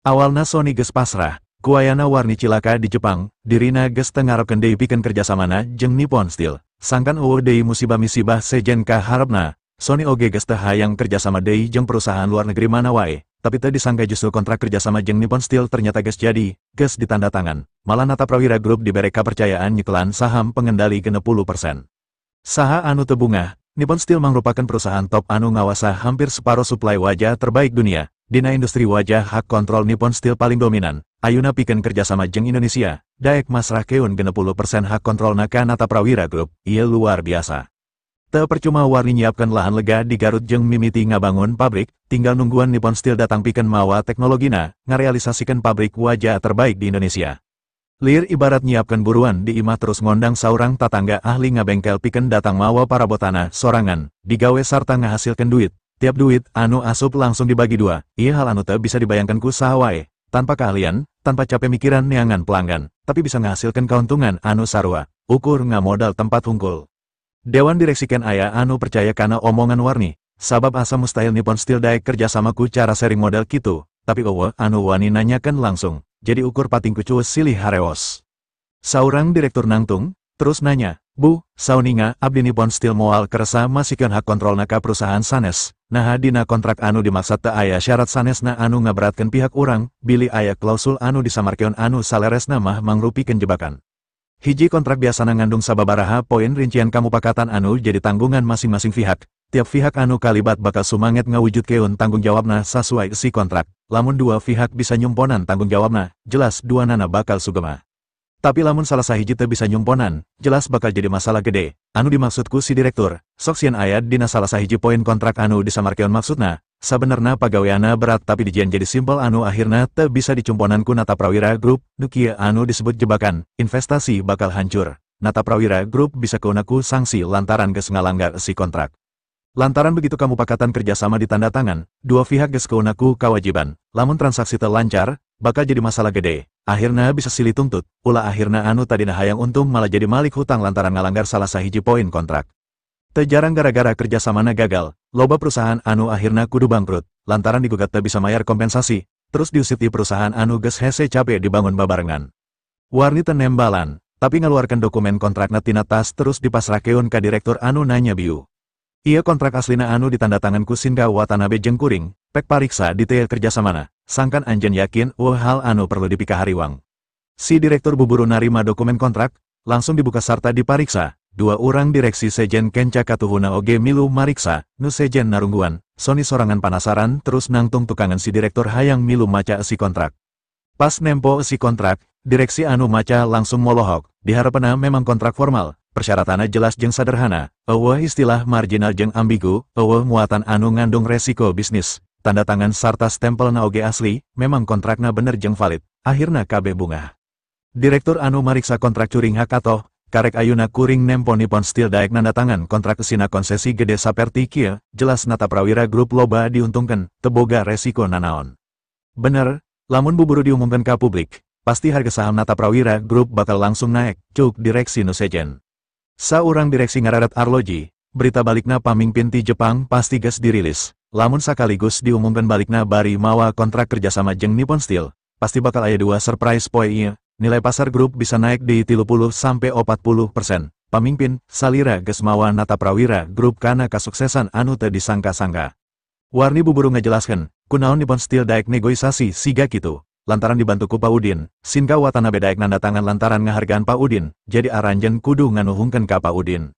Awalna Sony geus pasrah, ku ayana Warni cilaka di Jepang, dirina geus teu ngarepkeun deui pikeun kerjasamana jeung Nippon Steel. Sangkan euweuh deui musibah-misibah sejen ka harepna, Sony oge geus teu hayang kerjasama deui jeung perusahaan luar negeri mana wae, tapi teu disangka justru kontrak kerjasama jeung Nippon Steel ternyata geus jadi, geus ditanda tangan. Malah Nata Prawira Group dibere kapercayaan nyekelan saham pengendali 60%. Saha anu teu bungah, Nippon Steel mangrupakeun perusahaan top anu ngawasa hampir separo suplai waja terbaik dunia. Dina industri waja hak kontrol Nippon Steel paling dominan, ayuna pikeun kerjasama jeung Indonesia, daek masrahkeun 60% hak kontrolna ka Nata Prawira Group, ieu luar biasa. Teu percuma Warni nyiapkeun lahan lega di Garut jeung mimiti ngabangun pabrik, tinggal nungguan Nippon Steel datang pikeun mawa teknologina, ngarealisasikeun pabrik waja terbaik di Indonesia. Lir ibarat nyiapkeun buruan di imah terus ngondang saurang tatangga ahli ngabengkel pikeun datang mawa parabotana sorangan, digawe sarta ngahasilkeun duit. Tiap duit anu asup langsung dibagi dua, ieu hal anu teu bisa dibayangkan ku saha wae, tanpa keahlian, tanpa capek mikiran neangan pelanggan, tapi bisa ngahasilkeun keuntungan anu sarua, ukur ngamodal tempat hungkul. Dewan direksi ken aya anu percaya kana omongan Warni, sabab asa mustahil Nippon Steel daek kerjasama ku cara sharing model kitu, tapi euweuh anu wani nanyakeun langsung, jadi ukur pating kucueus silih harewos. Saurang direktur nangtung, terus nanya, "Bu, sauninga abdi Nippon Steel moal kersa masikeun hak kontrolna ka perusahaan sanes, naha dina kontrak anu dimaksud teu aya syarat sanesna anu ngaberatkeun pihak urang, bilih aya klausul anu disamarkeun anu saleresna mah mangrupikeun jebakan." Hiji kontrak biasana ngandung sababaraha poin rincian kamupakatan anu jadi tanggungan masing-masing pihak. Tiap pihak anu kalibat bakal sumanget ngawujudkeun tanggung jawabna sasuai si kontrak. Lamun dua pihak bisa nyumponan tanggung jawabna, jelas dua nana bakal sugema. Tapi lamun salah sahiji teu bisa nyumponan, jelas bakal jadi masalah gede. Anu dimaksudku si direktur, sok sieun aya dina salah sahiji poin kontrak anu disamarkeun maksudna, sabenerna pagaweana berat tapi dijieun jadi simpel anu akhirna teu bisa dicumponan ku Nata Prawira Group, nu kieu anu disebut jebakan, investasi bakal hancur. Nata Prawira Group bisa keuna ku sanksi lantaran geus ngalanggar si kontrak. Lantaran begitu kamupakatan kerjasama ditanda tangan, dua pihak geus keuna ku kewajiban. Lamun transaksi teu lancar, bakal jadi masalah gede. Akhirna bisa silih tuntut, ulah akhirna anu tadina hayang untung malah jadi malik hutang lantaran ngalanggar salah sahiji poin kontrak. Teu jarang gara-gara kerjasamana gagal, loba perusahaan anu akhirna kudu bangkrut, lantaran digugat teu bisa mayar kompensasi, terus diusir ti perusahaan anu geus hese cape dibangun babarengan. Warni teu nembalan, tapi ngaluarkeun dokumen kontrakna tina tas terus dipasrahkeun ka direktur anu nanya biu. Ieu kontrak aslina anu ditandatangan ku Shinka Watanabe jeung kuring, pek pariksa detail kerjasamana, sangkan anjeun yakin euweuh hal anu perlu dipikahariwang. Si direktur buburu narima dokumen kontrak, langsung dibuka sarta dipariksa. Dua urang direksi sejen kenca katuhuna oge milu mariksa, nu sejen narungguan, Sony sorangan panasaran terus nangtung tukangan si direktur hayang milu maca esi kontrak. Pas nempo esi kontrak, direksi anu maca langsung molohok, diharapna memang kontrak formal, persyaratanna jelas jeung sederhana, euweuh istilah marginal jeung ambigu, euweuh muatan anu ngandung resiko bisnis, tanda tangan sarta stempelna oge asli, memang kontrakna bener jeung valid, akhirna kabeh bungah. Direktur anu mariksa kontrak curing hak atoh, karek ayuna kuring nempo Nippon Steel daek nanda tangan kontrak esina konsesi gede saperti kieu, jelas Nata Prawira Group loba diuntungkeun, teu boga resiko nanaon. Bener, lamun buburu diumumkan ka publik, pasti harga saham Nata Prawira Group bakal langsung naik, cuk direksi nu sejen. Saurang direksi ngararet arloji, berita balikna pamingpin ti Jepang pasti geus dirilis, lamun sakaligus diumumkan balikna bari mawa kontrak kerjasama jeung Nippon Steel, pasti bakal aya dua surprise poe ieu. Nilai pasar grup bisa naik di 30 sampai 40%. Pamingpin, salira geus mawa Nata Prawira Group kana kasuksesan anu teu disangka-sangka. Warni buburu ngajelaskeun, kunaon Nippon Steel daek negosiasi siga kitu. Lantaran dibantu ku Pak Udin, Shinka Watanabe daek nanda tangan lantaran ngahargaan Pak Udin, jadi aranjeun kudu nganuhungkeun ka Pak Udin.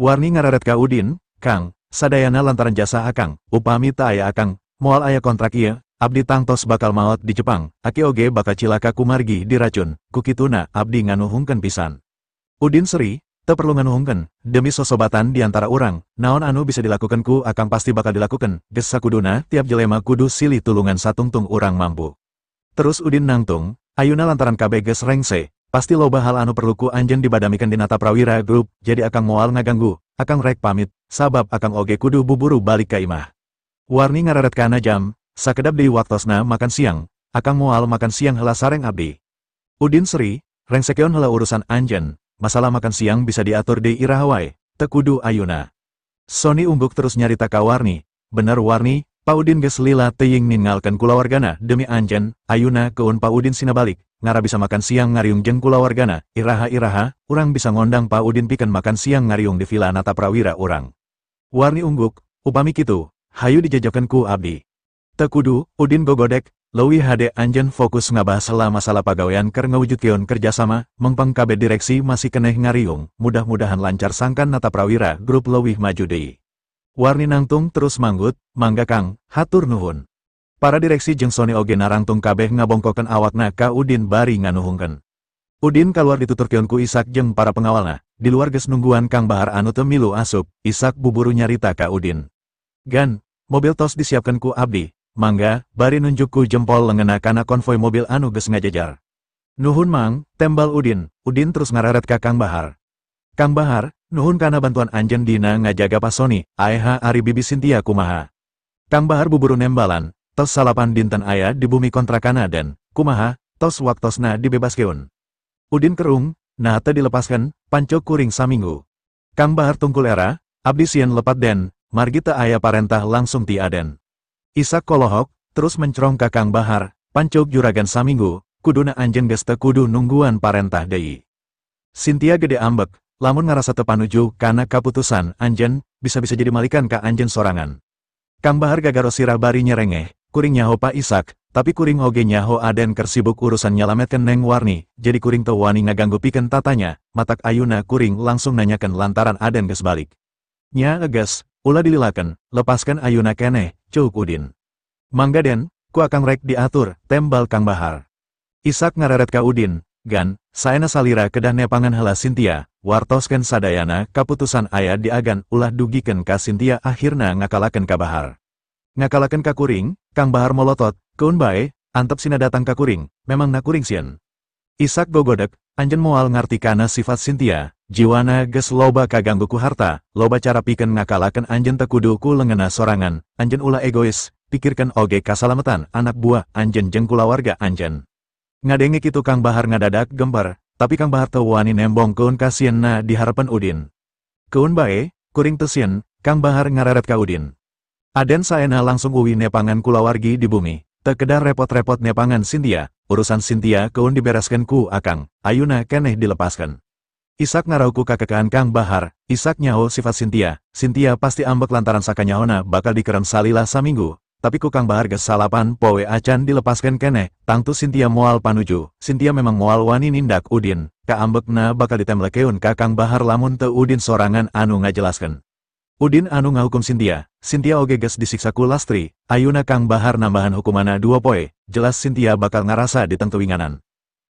Warni ngararet ka Udin, "Kang, sadayana lantaran jasa akang, upami teu aya akang, moal aya kontrak ieu, abdi tangtos bakal maot di Jepang, aki oge bakal cilaka kumargi diracun, kukituna abdi nganuhungkeun pisan." Udin seri, teu perlu nganuhungkeun, demi sosobatan di antara urang, naon anu bisa dilakukan ku akang pasti bakal dilakukan, geus sakuduna tiap jelema kudu silih tulungan satungtung urang mampu. Terus Udin nangtung, ayuna lantaran kabeh geus rengse, pasti loba hal anu perlu ku anjeun dibadamikeun di Nata Prawira Group, jadi akang moal ngaganggu, akang rek pamit, sabab akang oge kudu buburu balik ka imah. Warni ngararet kana jam, sakedap deui waktosna makan siang, akang moal makan siang heula sareng abdi. Udin seri, rengsekeun heula urusan anjeun, masalah makan siang bisa diatur deui iraha wae, teu kudu ayuna. Sony ungguk terus nyarita ka Warni, bener Warni, Pa Udin geus lila teuing ninggalkeun kulawargana demi anjeun, ayuna keun Pa Udin sina balik, ngara bisa makan siang ngariung jeung kulawargana, iraha-iraha, urang bisa ngondang Pa Udin pikeun makan siang ngariung di Villa Nata Prawira urang. Warni ungguk, upami kitu, hayu dijajokeun ku abdi. Teu kudu, Udin gogodek, leuwih hade anjeun fokus ngabahas heula masalah pagawean keur ngawujudkeun kerjasama, mengpeng kabeh direksi masih keneh ngariung, mudah-mudahan lancar sangkan Nata Prawira Grup leuwih maju deui. Warni nangtung terus manggut, mangga Kang, hatur nuhun. Para direksi jeung Sony oge narangtung kabeh ngabongkokeun awakna ka Udin bari nganuhungkeun. Udin kaluar dituturkeun ku Isak jeung para pengawalna, di luar geus nungguan Kang Bahar anu teu milu asup, Isak buburu nyarita ka Udin. Gan, mobil tos disiapkeun ku abdi, mangga, bari nunjuk ku jempol leungeunna kana konvoi mobil anu geus ngajajar. Nuhun Mang, tembal Udin, Udin terus ngareret ka Kang Bahar. Kang Bahar, nuhun kana bantuan anjeun dina ngajaga Pa Sony, aeha ari bibi Cynthia kumaha. Kang Bahar buburu nembalan, tos 9 dinten aya di bumi kontrakana den, kumaha, tos waktosna dibebaskeun. Udin kerung, nah teu dilepaskeun, panco kuring saminggu. Kang Bahar tungkul era, abdi sieun lepat den, margi teu aya parentah langsung ti Aden. Isak kolohok, terus mencrong ka Kang Bahar, pancok juragan saminggu, kuduna anjeun geus teu kudu nungguan parentah deui. Cynthia gede ambek, lamun ngarasa teu panuju kana kaputusan anjeun, bisa-bisa jadi malikan ka anjeun sorangan. Kang Bahar gagaro sirah bari nyerengeh, kuring nyaho Pa Isak, tapi kuring oge nyaho Aden keur sibuk urusan nyalametkeun Neng Warni, jadi kuring teu wani ngaganggu pikeun tatanya, matak ayuna kuring langsung nanyakeun lantaran Aden geus balik. Nya geus, ulah dililakeun, lepaskeun ayuna keneh, ceuk Udin. Mangga den, ku akang rek diatur, tembal Kang Bahar. Isak ngareret ka Udin, gan, saena salira kedah nepangan heula Cynthia, wartoskeun sadayana kaputusan aya diagan ulah dugikeun ka Cynthia akhirna ngakalakeun ka Bahar. Ngakalakeun ka kuring, Kang Bahar molotot, keun bae, antep sina datang ka kuring, memang na kuring sieun. Isak gogodek, anjeun moal ngarti kana sifat Cynthia, jiwana geus loba kaganggu ku harta, loba cara pikeun ngakalakeun anjeun teu kudu ku leungeunna sorangan, anjeun ulah egois, pikirkeun oge kasalametan anak buah anjeun jeung kulawarga anjeun. Ngadenge kitu Kang Bahar ngadadak gemper, tapi Kang Bahar teu wani nembong keun kasieunna di harepan Udin. Keun bae, kuring teu sieun, Kang Bahar ngareret ka Udin. Aden saena langsung uwi nepangan kulawargi di bumi, teu kedah repot-repot nepangan Cynthia, urusan Cynthia keun dibereskeun ku akang, ayuna keneh dilepaskeun. Isak ngarauku kakekehan Kang Bahar, Isak nyaho sifat Cynthia, Cynthia pasti ambek lantaran sakanyahona bakal dikerem salila saminggu. Tapi ku Kang Bahar geus 9 poe acan dilepaskeun keneh, tangtu Cynthia moal panuju, Cynthia memang moal wani nindak Udin, kaambekna bakal ditemlekeun ka Kang Bahar lamun teu Udin sorangan anu ngajelaskeun. Udin anu ngahukum Cynthia, Cynthia oge geus disiksa ku Lastri, ayuna Kang Bahar nambahan hukumana 2 poe, jelas Cynthia bakal ngarasa ditengtuwinganan.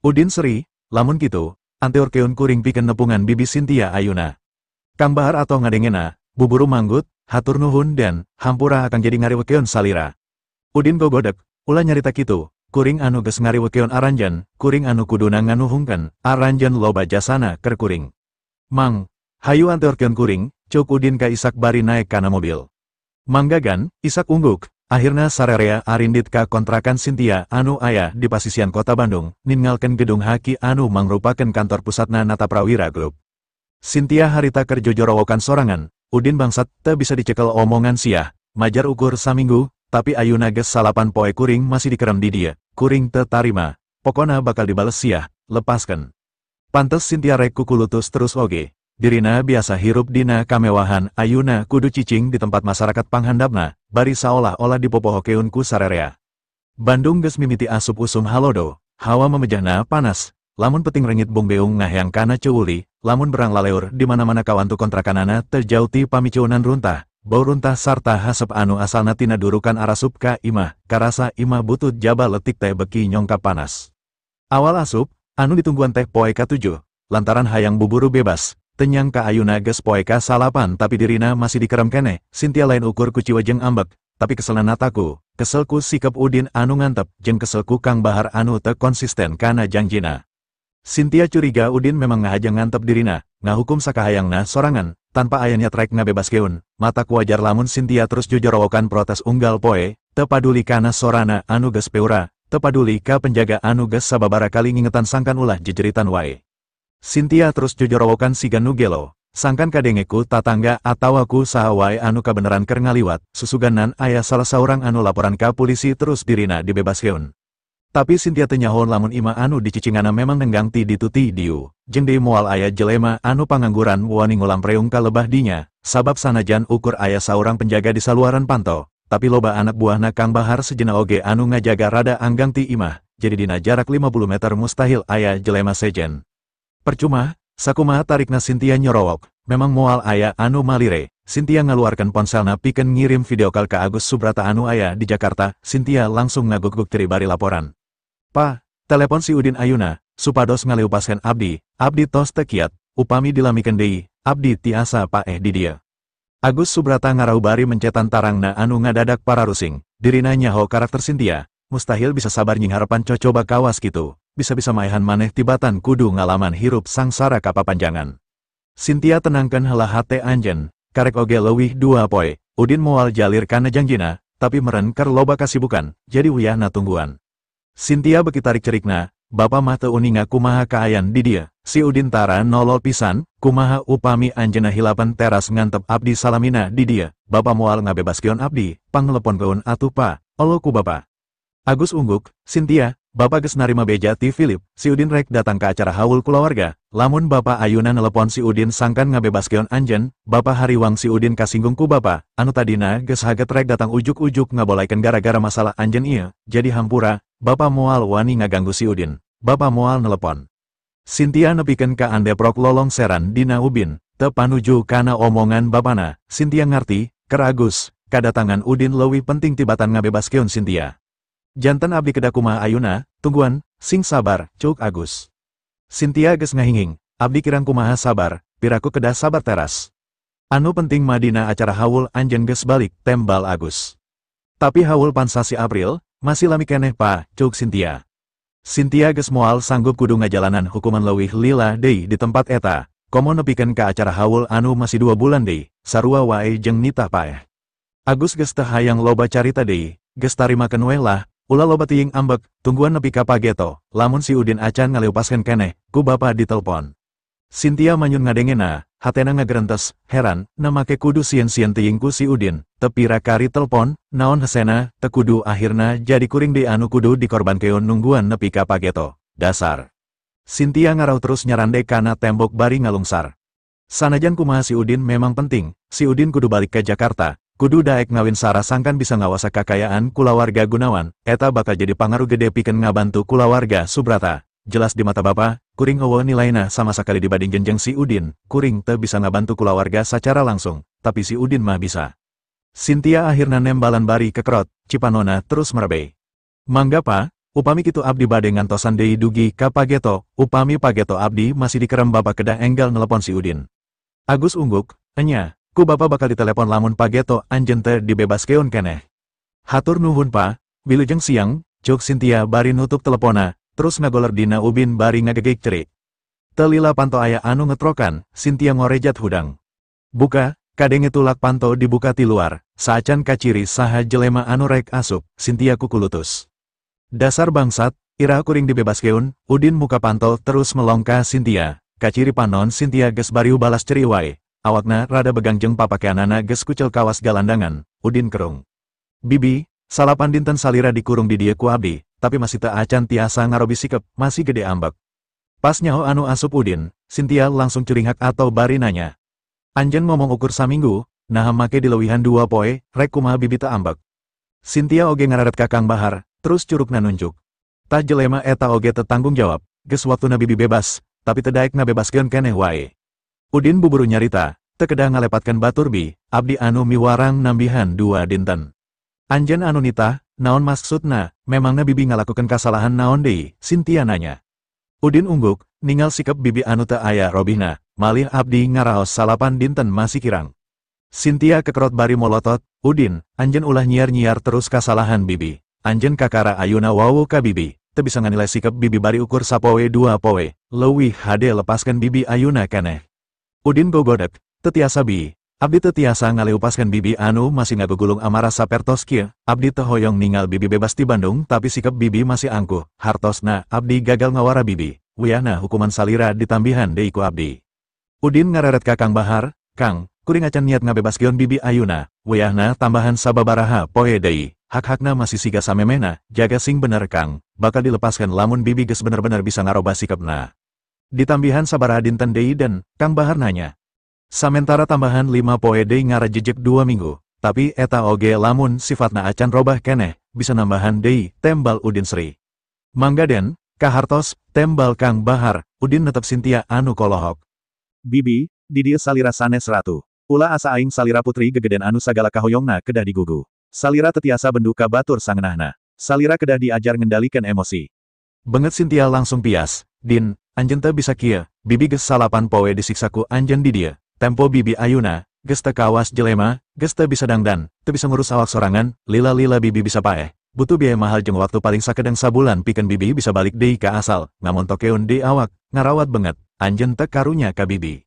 Udin seri, lamun kitu, anteurkeun kuring pikeun nepungan bibi Cynthia ayuna. Kang Bahar atau ngadengena, buburu manggut, hatur nuhun den, hampura akan jadi ngariwekeun salira. Udin gogodek, ulah nyarita kitu, kuring anu geus ngariwekeun aranjeun, kuring anu kuduna nganuhungkeun, aranjeun loba jasana keur kuring. Mang, hayu anteurkeun kuring, ceuk Udin ka Isak bari naek kana mobil. Manggagan, Isak ungguk, akhirna sarerea arindit ka kontrakan Cynthia anu aya di pasisian kota Bandung, ninggalkeun gedung haki anu mangrupakeun kantor pusatna Nata Prawira Group. Cynthia harita keur jojorowokan sorangan, Udin bangsat teu bisa dicekel omongan siah, majar ukur saminggu, tapi ayuna geus 9 poe kuring masih dikerem di dia, kuring teu tarima, pokona bakal dibales siah, lepaskeun. Pantes Cynthia rek kukulutus terus oge, dirina biasa hirup dina kamewahan, ayuna kudu cicing di tempat masyarakat panghandapna, bari saolah-olah dipopohokeun ku sarerea. Bandung geus mimiti asup usum halodo, hawa memejahna panas, lamun peting rengit bongbeung ngaheang kana ceuli, lamun berang laleur di mana-mana kawantu kontrakanana terjauh ti pamicuunan runtah, bau runtah sarta hasep anu asalna tina durukan arasup ka imah, karasa imah butut jaba letik teh beki nyongkap panas. Awal asup, anu ditungguan teh poe ka-7, lantaran hayang buburu bebas, tenyang ka ayuna geus poe ka-9 tapi dirina masih dikerem keneh, Cynthia lain ukur kuciwa jeung ambek, tapi keselna nataku, keselku sikap Udin anu ngantep, jeung keselku Kang Bahar anu teu konsisten kana jangjina. Cynthia curiga Udin memang ngahaja ngantep dirina, ngahukum sakahayangna sorangan, tanpa aya niat rek ngabebaskeun, matak wajar lamun Cynthia terus jojorowokan protes unggal poe, teu paduli kana sorana anu geus peura, teu paduli ka penjaga anu geus sababara kali ngingetan sangkan ulah jejeritan wae. Cynthia terus jojorowokan siga nu gelo, Sangkan kadenge ku tatangga atawa ku saha wae anu kabeneran keur ngaliwat, susuganan aya salah saurang anu laporan ka polisi terus dirina dibebaskeun. Tapi Cynthia teu nyaho lamun imah anu dicicingana memang nenggang ti ditu ti dieu. Jeung deui moal aya jelema anu pangangguran wani ngulampreung ka lebah dinya, sabab sanajan ukur aya saurang penjaga di saluaran panto, tapi loba anak buahna Kang Bahar sejena oge anu ngajaga rada anggang ti imah, jadi dina jarak 50 meter mustahil aya jelema sejen. Percuma, sakumaha tarikna Cynthia nyorowok, memang moal aya anu malire. Cynthia ngaluarkan ponselna pikeun ngirim video call ka Agus Subrata anu aya di Jakarta. Cynthia langsung ngaguguk tiri bari laporan. Pa, telepon si Udin ayuna, supados ngaleupaskeun abdi, abdi tos teu kiat, upami dilamikeun deui, abdi tiasa paeh di dieu. Agus Subrata ngarau bari mencetan tarangna anu ngadadak pararusing, dirina nyaho karakter Cynthia, mustahil bisa sabar nyingharepan cocoba kawas kitu, bisa-bisa maehan maneh tibatan kudu ngalaman hirup sangsara kapapanjangan. Cynthia tenangkeun heula hate anjeun, karek oge leuwih 2 poe, Udin moal jalir kana jangjina, tapi meren keur loba kasibukan, jadi wiyahna tungguan. Cynthia beki tarik cerikna, bapa mah teu uninga kumaha kaayan di dieu. Si Udin tara nolol pisan, kumaha upami anjeunna hilapan teras ngantep abdi salamina di dieu. Bapa moal ngabebaskeun abdi, pangleponkeun atuh pa, olo ku bapa. Agus ungguk, Cynthia, bapa geus narima beja ti Philip, si Udin rek datang ke acara haul kulawarga. Lamun bapa ayuna nelepon si Udin sangkan ngabebaskeun anjeun, bapa hariwang si Udin kasinggung ku bapa, anu tadina geus haget rek datang ujuk-ujuk ngabolaikeun gara-gara masalah anjeun ieu, jadi hampura. Bapa moal wani ngaganggu si Udin, bapa moal nelepon. Cynthia nepikeun ka andeprok lolongseran dina ubin, teu panuju kana omongan bapana. Cynthia ngarti, keur Agus, kadatangan Udin leuwih penting tibatan ngabebaskeun Cynthia. Jantan abdi kedah kumaha ayuna, tungguan, sing sabar, cuk Agus. Cynthia geus ngahinging, abdi kirang kumaha sabar, piraku kedah sabar teras. Anu penting madina acara haul anjeun geus balik, tembal Agus. Tapi haul pansasi April, masih lami keneh pa, cuk Cynthia. Cynthia geus moal sanggup kudu ngajalanan hukuman leuwih lila deui di tempat eta, komo nepikeun ka acara haul anu masih 2 bulan deui, sarua wae jeung nitah paeh. Agus geus teu hayang loba carita deui, geus tarimakeun we lah, ulah loba teuing ambek, tungguan nepi ka pageto, lamun si Udin acan ngaleupaskeun keneh, ku bapa ditelpon. Cynthia manyun ngadengena, hatena ngagerentes, heran, namake kudu sieun-sieun teuing ku si Udin, tepira kari telpon, naon hesena, teu kudu akhirna jadi kuring deui anu kudu dikorbankeun nungguan nepi ka pageto, dasar. Cynthia ngarau terus nyarande kana tembok bari ngalungsar. Sanajan kumaha si Udin memang penting, si Udin kudu balik ke Jakarta, kudu daek ngawin Sarah sangkan bisa ngawasa kakayaan kulawarga Gunawan, eta bakal jadi pangaruh gede pikeun ngabantu kulawarga Subrata. Jelas di mata bapa, kuring eueuh nilaina sama sakali dibanding jenjeng si Udin, kuring teu bisa ngabantu kulawarga secara langsung, tapi si Udin mah bisa. Cynthia akhirna nembalan bari kekerot, cipanona terus merebey. Mangga pa, upami kitu abdi bade ngantosan deui dugi ka pageto, upami pageto abdi masih dikerem bapa kedah enggal nelepon si Udin. Agus ungguk, enya, ku bapa bakal ditelepon lamun pageto anjeun teu dibebaskeun keneh. Hatur nuhun pa, wilujeng siang, cuk Cynthia bari nutup telepona, terus ngagoler dina ubin bari ngagegek cerik. Telila panto aya anu ngetrokan, Cynthia ngorejat hudang. Buka, kadenge tulak panto dibuka ti luar, saacan kaciri saha jelema anu rek asup, Cynthia kukulutus. Dasar bangsat, iraha kuring dibebaskeun, Udin muka panto terus melongka Cynthia, kaciri panon Cynthia geus bariu balas ceri wae, awakna rada begang jeung papakeanana geus kucel kawas galandangan, Udin kerung. Bibi, salapan dinten salira dikurung di dieu ku abdi, tapi masih teu acan tiasa ngarobi sikep, masih gede ambek. Pas nyaho anu asup Udin, Cynthia langsung curinghak atau bari nanya. Anjen ngomong ukur saminggu, naha make dileuwihan 2 poe, rek kumaha bibi teu ambek. Cynthia oge ngararet ka Kang Bahar, terus curugna nunjuk. Tah jelema eta oge teu tanggung jawab, geus waktuna bibi bebas, tapi teu daek ngabebaskeun keneh wae. Udin buburu nyarita, teu kedah ngalepatkeun batur bi, abdi anu miwarang nambihan 2 dinten. Anjen anu nitah, naon maksudna, memangna bibi ngalakukeun kasalahan naon deui, Cynthia nanya. Udin ungguk, ningal sikep bibi anu teu aya robihna, malih abdi ngaraos salapan dinten masih kirang. Cynthia kekerot bari molotot, Udin, anjen ulah nyiar-nyiar terus kasalahan bibi. Anjen kakara ayuna wawu ka bibi, teu bisa nganilai sikep bibi bari ukur sapoe 2 poe, leuwih hade lepaskeun bibi ayuna keneh. Udin gogodek, teu tiasa bi. Abdi teu tiasa ngaleupaskeun bibi anu masih ngagugulung amarah sapertos kieu, abdi teu hoyong ningal bibi bebas ti Bandung tapi sikep bibi masih angkuh, hartosna abdi gagal ngawara bibi, wiyahna hukuman salira ditambihan deui ku abdi. Udin ngareret ka Kang Bahar, Kang, kuring acan niat ngabebaskeun bibi ayuna, wayahna tambahan sababaraha poe deui, hak-hakna masih siga samemehna, jaga sing bener Kang, bakal dilepaskan lamun bibi geus bener-bener bisa ngarobah sikapna. Ditambihan sabaraha dinten deui dan, Kang Bahar nanya. Samentara tambahan 5 poe deui ngarajejek 2 minggu, tapi eta oge lamun sifatna acan robah keneh, bisa nambahan deui, tembal Udin Sri. Mangga Den, kahartos, tembal Kang Bahar, Udin netep Cynthia anu kolohok. Bibi, di dieu salira sanes ratu. Ulah asa aing salira putri gegeden anu sagala kahoyongna kedah digugu. Salira tetiasa bendu ka batur sangenahna. Salira kedah diajar ngendalikan emosi. Banget Cynthia langsung pias, Din, anjeun teu bisa kieu, bibi geus 8 poe disiksa ku anjeun di dieu. Tempo bibi ayuna, geus teu kawas jelema, geus teu bisa dangdan, teu bisa ngurus awak sorangan, lila-lila bibi bisa paeh. Butuh biaya mahal jeung waktu paling sakedeng sabulan pikeun bibi bisa balik deui ka asal, ngamontokeun deui awak, ngarawat banget, anjeun teu karunya ka bibi.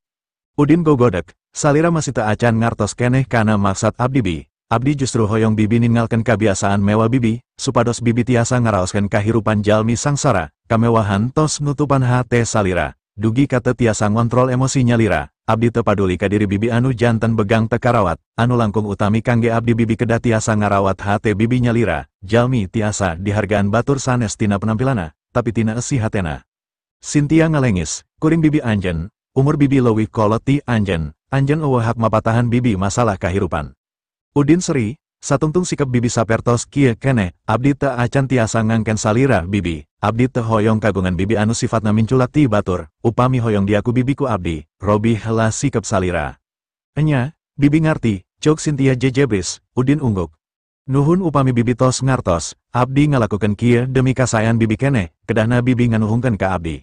Udin gogodek, salira masih teu acan ngartos keneh kana maksad abdi bi. Abdi justru hoyong bibi ninggalkeun kabiasaan mewah bibi, supados bibi tiasa ngaraoskeun kahirupan jalmi sangsara, kamewahan tos nutupan hate salira. Dugi ka teu tiasa ngontrol emosi nyalira, abdi teu paduli ka diri bibi anu janten begang teu karawat, anu langkung utami kangge abdi bibi kedah tiasa ngarawat hate bibi nyalira, jalmi tiasa dihargaan batur sanes tina penampilanna, tapi tina esi hatena. Cynthia ngalengis, kuring bibi anjeun, umur bibi leuwih kolot ti anjeun, anjeun eueuh hak mapatahan bibi masalah kahirupan. Udin Sri, satungtung sikap bibi sapertos kieu keneh, abdi teu acan tiasa ngangken salira bibi, abdi teu hoyong kagungan bibi anu sifatna minculak ti batur, upami hoyong diaku bibi ku abdi, robih heula sikap salira. Enya, bibi ngarti, cok Cynthia jejebris, Udin ungguk. Nuhun upami bibi tos ngartos, abdi ngalakukeun kieu demi kasaean bibi keneh, kedahna bibi nganuhungkeun ka abdi.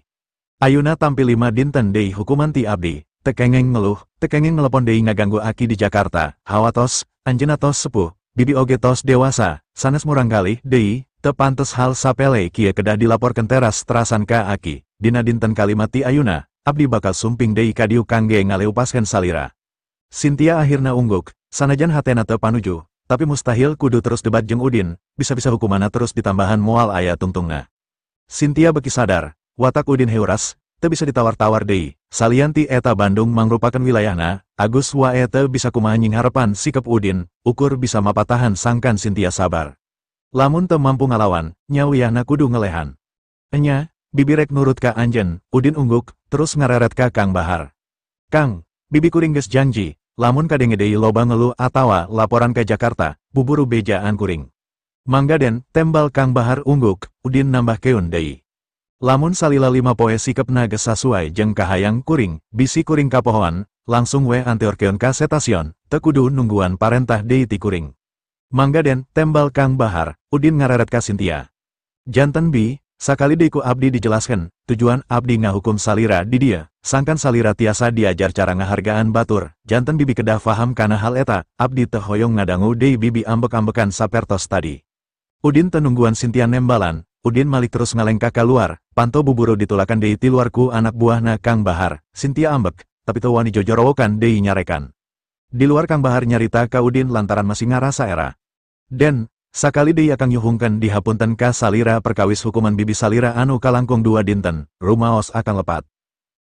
Ayuna tampil 5 dinten deui hukuman ti abdi, tekengeng ngeluh, tekengeng nelepon deui ngaganggu aki di Jakarta, hawatos, anjeunna tos sepuh, bibi oge tos dewasa, sanes murangkalih deui, teu pantes hal sapele kieu kedah dilaporkeun teras terasan ka aki, dina dinten kalima ti ayuna, abdi bakal sumping deui ka dieu kangge ngaleupaskeun salira. Cynthia akhirna ungguk, sanajan hatena teu panuju, tapi mustahil kudu terus debat jeung Udin, bisa-bisa hukumanna terus ditambahan moal aya tungtungna. Cynthia beki sadar, watak Udin heuras, teu bisa ditawar-tawar deui. Salian ti eta Bandung mangrupakeun wilayahna, Agus wae teu bisa kumaha nyingharepan sikap Udin, ukur bisa mapatahan sangkan Cynthia sabar. Lamun teu mampu ngalawan, nya wiyahna kudu ngelehan. Enya, bibi rek nurut ka anjeun, Udin ungguk, terus ngareret ka Kang Bahar. Kang, bibi kuring geus janji, lamun kadenge deui loba ngeluh atawa laporan ka Jakarta, buburu bejaan kuring. Mangga Den, tembal Kang Bahar ungguk, Udin nambahkeun deui. Lamun salila 5 poe sikepna geus sasuai jeung kahayang kuring, bisi kuring kapohoan, langsung we anteurkeun ka stasiun, teu kudu nungguan parentah deui ti kuring. Mangga Den, tembal Kang Bahar, Udin ngareret ka Cynthia. Janten bi, sakali deui ku abdi dijelaskeun, tujuan abdi ngahukum salira di dieu, sangkan salira tiasa diajar cara ngahargaan batur, janten bibi kedah faham kana hal eta, abdi teu hoyong ngadangu deui bibi ambek-ambekan sapertos tadi. Udin teu nungguan Cynthia nembalan, Udin malik terus ngalengkah keluar, panto buburu ditulakan deui ti luar ku anak buahna Kang Bahar, Cynthia ambek, tapi teu wani jojorowokan deui nyarekan. Di luar Kang Bahar nyarita ka Udin lantaran masih ngarasa era. Den, sakali deui akang nyuhungkeun dihapunten ka salira perkawis hukuman bibi salira anu kalangkung 2 dinten, rumaos akang lepat.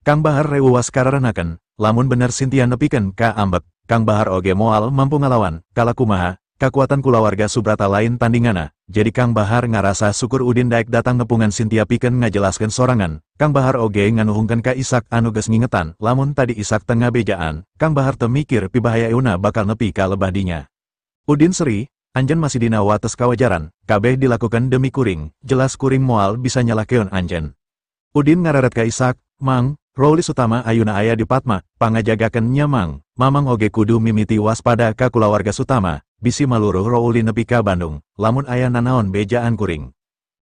Kang Bahar reuwas kararenakeun, lamun bener Cynthia nepikeun ka ambek, Kang Bahar oge moal mampu ngalawan, kalakumaha, kakuatan kulawarga Subrata lain tandingana, jadi Kang Bahar ngarasa syukur Udin daek datang nepungan Cynthia pikeun ngajelaskeun sorangan, Kang Bahar oge nganuhungkeun ka Isak anu geus ngingetan, lamun tadi Isak tengah bejaan, Kang Bahar teu mikir pibahayaeuna bakal nepi ka lebah dinya. Udin Sri, anjeun masih dina wates kawajaran, kabeh dilakukan demi kuring, jelas kuring moal bisa nyalahkeun anjeun. Udin ngareret ka Isak, Mang, Rowli Sutama ayuna aya di Patma, pangajagakeun nya Mang, Mamang oge kudu mimiti waspada ka kulawarga Sutama, bisi maluruh Rowli nepi ka Bandung, lamun aya nanaon bejaan kuring.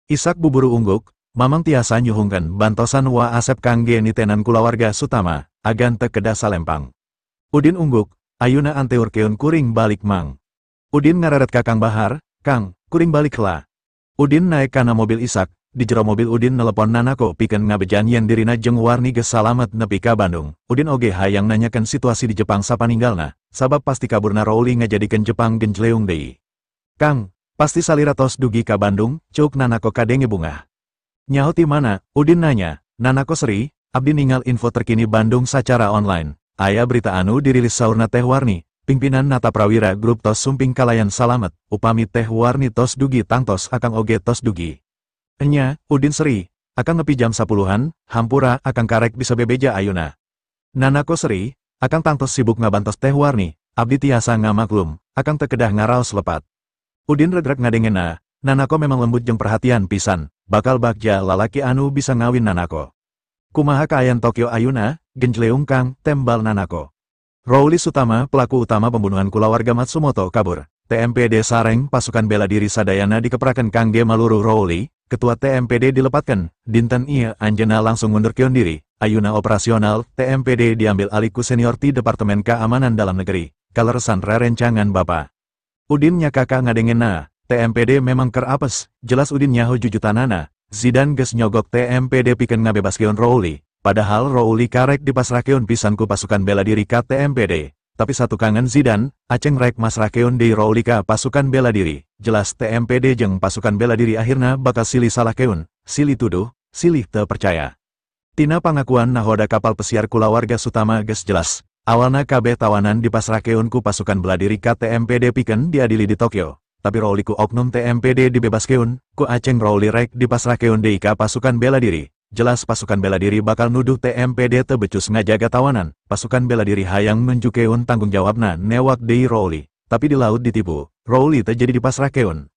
Isak buburu ungguk, Mamang tiasa nyuhungkeun bantosan wa Asep kangge nitenan kulawarga Sutama, agan teu kedah salempang. Udin ungguk, ayuna anteurkeun kuring balik Mang. Udin ngareret ka Kang Bahar, Kang, kuring balik lah. Udin naik kana mobil Isak, di jero mobil Udin nelepon Nanako pikeun ngabejan yen dirina jeung Warni geus salamet nepi ka Bandung. Udin oge hayang nanyakeun situasi di Jepang sapaninggalna, sabab pasti kaburna Rowli ngajadikeun Jepang genjleung deui. Kang, pasti salira tos dugi ka Bandung, ceuk Nanako kadenge bungah. Nyaho ti mana? Udin nanya. Nanako seri, Abdi ningal info terkini Bandung secara online. Aya berita anu dirilis saurna Teh Warni, pimpinan Nata Prawira Grup tos sumping kalayan salamet, upami Teh Warni tos dugi tangtos akang oge tos dugi. Enya, Udin seri, akang nepi jam 10-an, hampura akang karek bisa bebeja ayuna. Nanako seri, akang tangtos sibuk ngabantos Teh Warni, abdi tiasa ngamaklum, akang tekedah ngaraos lepat. Udin regrek ngadengena, Nanako memang lembut jeung perhatian pisan, bakal bagja lalaki anu bisa ngawin Nanako. Kumaha kaayan Tokyo ayuna, genjleung kang, tembal Nanako. Rouli Sutama, pelaku utama pembunuhan kulawarga Matsumoto kabur. TMPD sareng pasukan bela diri sadayana dikeprakan kangge maluruh Rouli, ketua TMPD dilepatkan, dinten ieu anjeunna langsung ngundurkeun diri, ayuna operasional TMPD diambil alih ku senior ti Departemen Keamanan Dalam Negeri, kaleresan rerencangan Bapa. Udin nyakaka ngadengena, TMPD memang ker apes, jelas Udin nyaho jujutanana. Zidan geus nyogok TMPD pikeun ngabebaskeun Rouli, padahal Rouli karek dipasrahkeun pisan ku pasukan bela diri ka TMPD, tapi satu kangen Zidan, aceng rek masrahkeun deui Rouli ka pasukan bela diri, jelas TMPD jeung pasukan bela diri akhirna bakal silih salahkeun, silih tuduh, silih teu percaya. Tina pangakuan nahoda kapal pesiar kulawarga Sutama geus jelas, awalna kabeh tawanan dipasrahkeun ku pasukan bela diri ka TMPD pikeun diadili di Tokyo. Tapi Rouli ku oknum TMPD dibebaskeun, ku aceng Rouli rek dipasrahkeun deui ka pasukan bela diri. Jelas pasukan bela diri bakal nuduh TMPD teu becus ngajaga tawanan. Pasukan bela diri hayang nunjukeun tanggung jawabna newak deui Rouli, tapi di laut ditipu, Rouli teu jadi dipasrahkeun.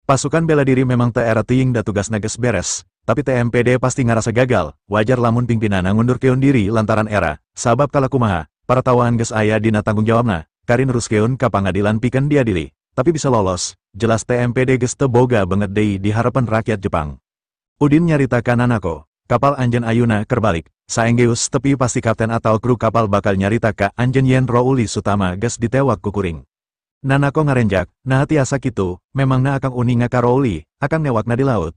Pasukan bela diri memang teu era teuing da tugasna geus beres, tapi TMPD pasti ngarasa gagal, wajar lamun pimpinanna ngundurkeun diri lantaran era, sabab kalakumaha, para tawahan geus aya dina tanggung jawabna, kari neruskeun ka pangadilan pikeun diadili. Tapi bisa lolos, jelas TMPD geus teu boga banget deui di harapan rakyat Jepang. Udin nyarita ka Nanako, kapal anjeun ayuna kerbalik, saenggeus tepi pasti kapten atau kru kapal bakal nyarita ka anjeun yen Rouli Sutama geus ditewak ku kuring. Nanako ngarenjak, nah tiasa kitu, memangna akang uninga ka Rouli, akang newakna di laut.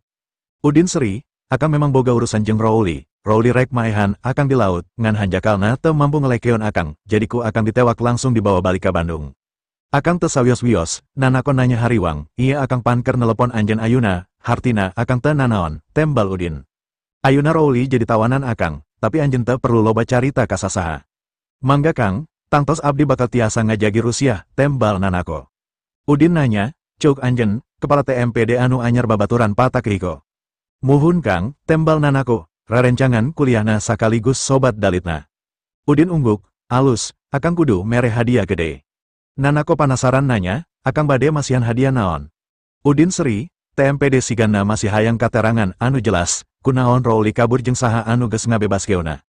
Udin seri, akang memang boga urusan jeung Rouli, Rouli rek maehan akang di laut, ngan hanjakalna teu mampu ngelekeun akang, jadi ku akang ditewak langsung dibawa balik ka Bandung. Akang teu sawios-wios, Nanako nanya hariwang, iya akang panker nelepon anjeun ayuna, hartina akang teu nanaon, tembal Udin. Ayuna Rouli jadi tawanan akang, tapi anjeun teu perlu loba carita ka sasaha. Mangga kang, tangtos abdi bakal tiasa ngajagi Rusia, tembal Nanako. Udin nanya, cuk anjeun, kepala TMPD anu anyar babaturan Patakehiko. Muhun kang, tembal Nanako, rerencangan kuliahna sakaligus sobat dalitna. Udin ungguk, alus, akang kudu mere hadiah gede. Nanako panasaran nanya, akang bade masihan hadiah naon? Udin seri, TMPD sigana masih hayang katerangan anu jelas, kunaon Rouli kabur jeung saha anu geus ngabebaskeunna.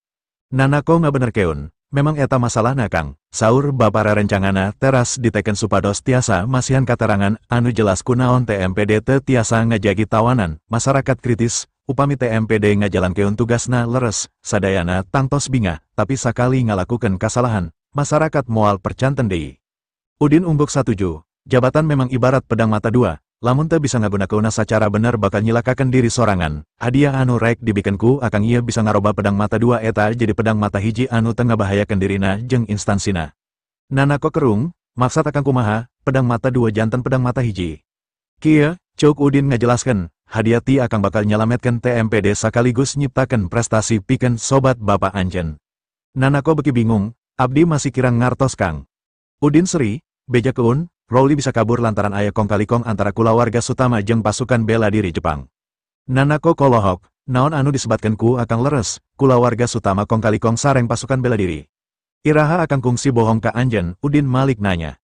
Nanako ngabenerkeun, memang eta masalahna kang, saur bapa rerencangana teras diteken supados tiasa masihan katerangan anu jelas kunaon TMPD teu tiasa ngajagi tawanan, masyarakat kritis, upami TMPD ngajalankeun tugasna leres, sadayana tangtos bingah, tapi sakali ngalakukeun kasalahan, masyarakat moal percanten deui. Udin ungguk satuju, jabatan memang ibarat pedang mata dua, lamun teu bisa ngagunakeunna sacara bener bakal nyilakakeun diri sorangan, hadiah anu rek dibikeun ku akang ieu bisa ngaroba pedang mata dua eta jadi pedang mata hiji anu teu ngabahayakeun dirina jeung instansina. Nanako kerung, maksad akang kumaha, pedang mata dua janten pedang mata hiji. Kieu, ceuk Udin ngajelaskeun, hadiah ti akang bakal nyalametkeun TMPD sakaligus nyiptakeun prestasi pikeun sobat bapa anjeun. Nanako beki bingung, abdi masih kirang ngartos kang. Udin seri, bejakeun, Rouli bisa kabur lantaran aya kong kalikong antara kulawarga Sutama jeung pasukan bela diri Jepang. Nanako kolohok, naon anu disebatkeun ku akang leres, kulawarga Sutama kong kalikong sareng pasukan bela diri. Iraha akang kungsi bohong ka anjeun, Udin Malik nanya.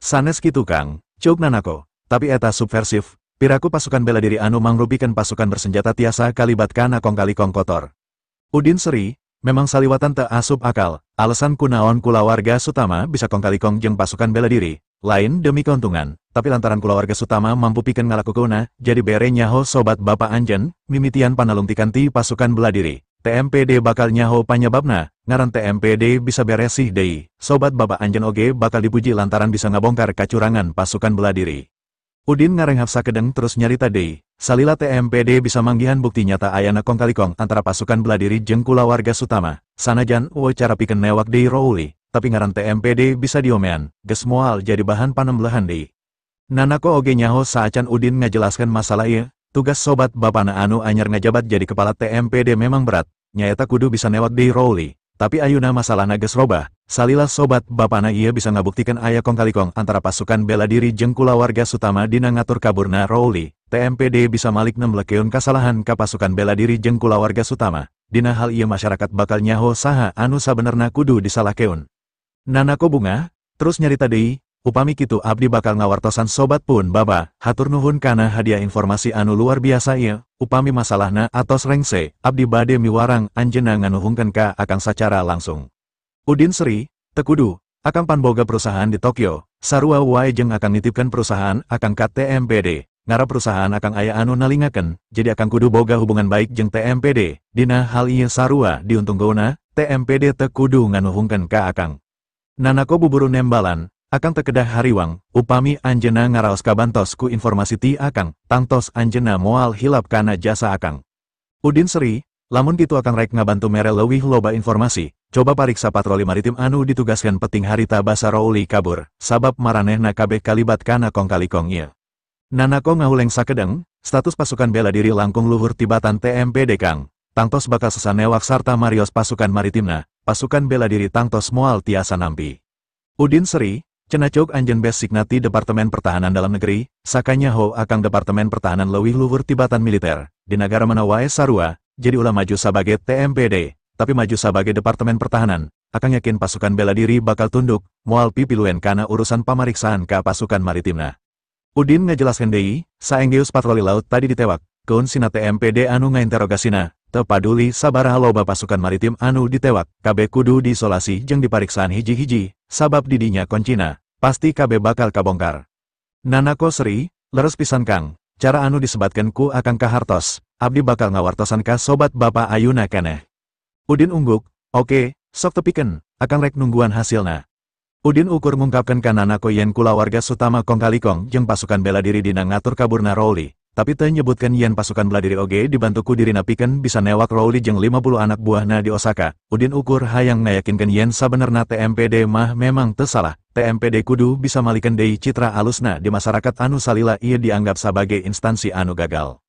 Sanes kitu kang, ceuk Nanako, tapi eta subversif, piraku pasukan bela diri anu mangrupikeun pasukan bersenjata tiasa kalibat kana kong kalikong kotor. Udin seri, memang saliwatan teu asup akal, alasan kunaon kulawarga Sutama bisa kong kalikong jeung pasukan bela diri, lain demi keuntungan, tapi lantaran kulawarga Sutama mampu pikeun ngalakukeunna, jadi bere nyaho sobat bapa anjeun, mimitian panalungtikan ti pasukan bela diri. TMPD bakal nyaho panyebabna, ngaran TMPD bisa beresih deui, sobat bapa anjeun oge bakal dipuji lantaran bisa ngabongkar kacurangan pasukan bela diri. Udin ngarenghap sakedeng terus nyarita deui, salila TMPD bisa manggihan bukti nyata ayana kong kalikong antara pasukan bela diri jeung kulawarga Sutama, sanajan eueuh cara pikeun newak deui Rouli, tapi ngaran TMPD bisa diomean, geus moal jadi bahan panemblehan deui. Nanako oge nyaho saacan Udin ngajelaskeun masalah ieu, tugas sobat bapana anu anyar ngajabat jadi kepala TMPD memang berat, nyaeta kudu bisa newak deui Rowley. Tapi ayuna masalahna geus robah, salila sobat bapana ieu bisa ngabuktikan aya kongkalikong antara pasukan bela diri jeung kulawarga Sutama dina ngatur kaburna Rowley. TMPD bisa malik nemblekeun kasalahan ka pasukan bela diri jeung kulawarga Sutama. Dina hal ieu masyarakat bakal nyaho saha anu sabenerna kudu disalahkeun. Nanako bunga, terus nyarita deui, upami kitu abdi bakal ngawartosan sobat pun baba, hatur nuhun kana hadiah informasi anu luar biasa ieu, upami masalahna atos rengse, abdi bade miwarang anjeunna nganuhungkeun ka akang sacara langsung. Udin Sri, teu kudu, akang pan boga perusahaan di Tokyo, sarua wae jeung akang nitipkeun perusahaan akang ka TMPD, ngarah perusahaan akang aya anu nalingakeun, jadi akang kudu boga hubungan baik jeung TMPD, dina hal ieu sarua diuntungkeunna, TMPD teu kudu nganuhungkeun ka akang. Nanako buburu nembalan, akang teu kedah hariwang, upami anjeunna ngaraos kabantos ku informasi ti akang, tangtos anjeunna moal hilap kana jasa akang. Udin Sri, lamun kitu akang rek ngabantu mere leuwih loba informasi, coba pariksa patroli maritim anu ditugaskan peting harita basa Rowley kabur, sabab maranehna kabeh kalibat kana kongkalikong ieu. Nanako ngahuleng sakedeng, status pasukan bela diri langkung luhur tibatan TMPD Kang, tangtos bakal sesa newak sarta marios pasukan maritimna, pasukan bela diri tangtos moal tiasa nampi. Udin Sri, cenah ceuk anjeun basicna ti Departemen Pertahanan Dalam Negeri, sakanyaho akang Departemen Pertahanan leuwih luhur tibatan militer, di nagara mana wae sarua, jadi ulah maju sabage TMPD, tapi maju sabage Departemen Pertahanan, akang yakin pasukan bela diri bakal tunduk, moal pipiluen kana urusan pamariksaan ka pasukan maritimna. Udin ngajelaskeun deui, saenggeus patroli laut tadi ditewak, kuncina TMPD anu ngainterogasina, teu paduli sabaraha loba pasukan maritim anu ditewak, kabeh kudu diisolasi jeung dipariksaan hiji-hiji, sabab didinya koncina, pasti kabeh bakal kabongkar. Nanako Sri, leres pisan Kang, cara anu disebatkeun ku akang kahartos, abdi bakal ngawartosan ka sobat bapa ayuna keneh. Udin ungguk, oke, sok tepikeun, akang rek nungguan hasilna. Udin ukur ngungkapkeun ka Nanako yen kulawarga Sutama kongkalikong jeung pasukan bela diri dina ngatur kaburna Rowley, tapi teu nyebutkeun yen pasukan bela diri oge dibantu ku dirina pikeun bisa newak Rowley jeung 50 anak buahna di Osaka. Udin ukur hayang ngayakinkeun yen sabenerna TMPD mah memang teu salah, TMPD kudu bisa malikeun deui citra alusna di masyarakat anu salila ieu dianggap sabage instansi anu gagal.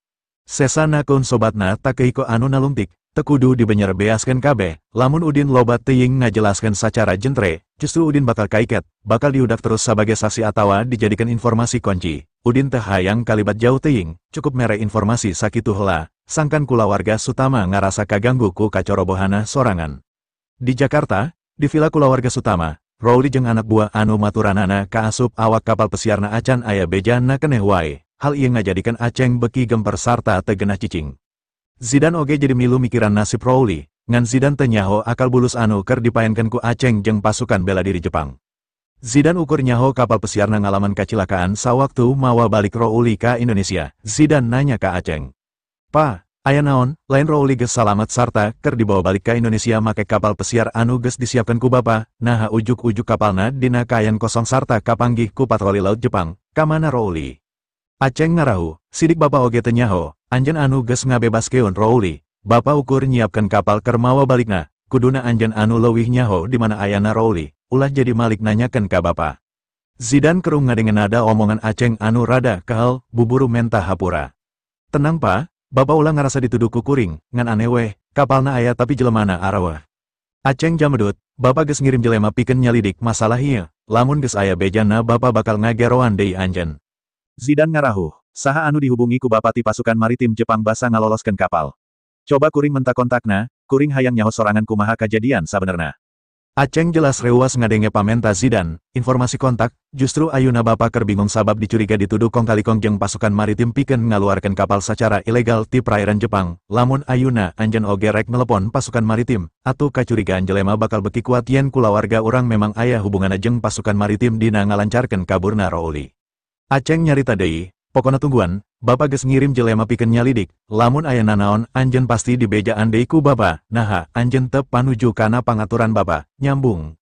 Sesana keun sobatna Takehiko anu nalungtik, teu kudu dibenyer beaskeun kabeh, lamun Udin loba teuing ngajelaskeun sacara jentre, justru Udin bakal kaiket, bakal diudak terus sabage saksi atawa dijadikan informasi kunci. Udin teu hayang kalibat jauh teuing, cukup mere informasi sakitu heula, sangkan kulawarga Sutama ngarasa kaganggu ku kacorobohana sorangan. Di Jakarta, di villa kulawarga Sutama, Rowley jeung anak buah anu maturanana kaasup awak kapal pesiarna acan aya bejana keneh wae, hal ieu ngajadikeun Aceng beki gemper sarta teu genah cicing. Zidan oge jadi milu mikiran nasib Rowley, ngan Zidan teu nyaho akal bulus anu keur dipaenkeun ku Aceng jeung pasukan bela diri Jepang. Zidan ukur nyaho kapal pesiarna ngalaman kacilakaan sawaktu mawa balik Rowley ka Indonesia. Zidan nanya ka Aceng. Pa, aya naon, lain Rowley geus salamet sarta keur dibawa balik ka Indonesia make kapal pesiar anu geus disiapkeun ku bapa, naha ujuk-ujuk kapalna dina kaayaan kosong sarta kapanggih ku patroli laut Jepang, kamana Rowley? Aceng ngarahu, sidik bapa oge teu nyaho, anjeun anu geus ngabebaskeun Rowley, bapa ukur nyiapkeun kapal keur mawa balikna, kuduna anjeun anu leuwih nyaho di mana ayana Rowley, ulah jadi malik nanyakeun ka bapa. Zidan kerung ngadenge nada omongan Aceng anu rada kehel, buburu mentah hapura. Tenang pa, bapa ulah ngarasa dituduh ku kuring, ngan aneh weh, kapalna aya tapi jelemana araweh. Aceng jamedut, bapa geus ngirim jelema pikeun nyalidik masalah ieu, lamun geus aya bejana bapa bakal ngageroan deui anjeun. Zidan ngarahuh, saha anu dihubungi ku bapa ti pasukan maritim Jepang basa ngaloloskeun kapal. Coba kuring menta kontakna, kuring hayang nyaho sorangan kumaha kajadian sabenerna. Aceng jelas reuas ngadenge pamenta Zidan, informasi kontak, justru ayuna bapa keur bingung sabab dicuriga dituduh kongkalikong jeung pasukan maritim pikeun ngaluarkeun kapal sacara ilegal ti perairan Jepang, lamun ayuna anjeun oge rek nelepon pasukan maritim, atuh kacurigaan jelema bakal beki kuat yen kulawarga urang memang aya hubunganna jeung pasukan maritim dina ngalancarkeun kaburna Rowley. Aceng nyarita deui, pokona tungguan, bapa geus ngirim jelema pikeun nyalidik, lamun aya nanaon anjeun pasti dibejaan deui ku bapa, naha anjeun teu panuju kana pangaturan bapa, nyambung.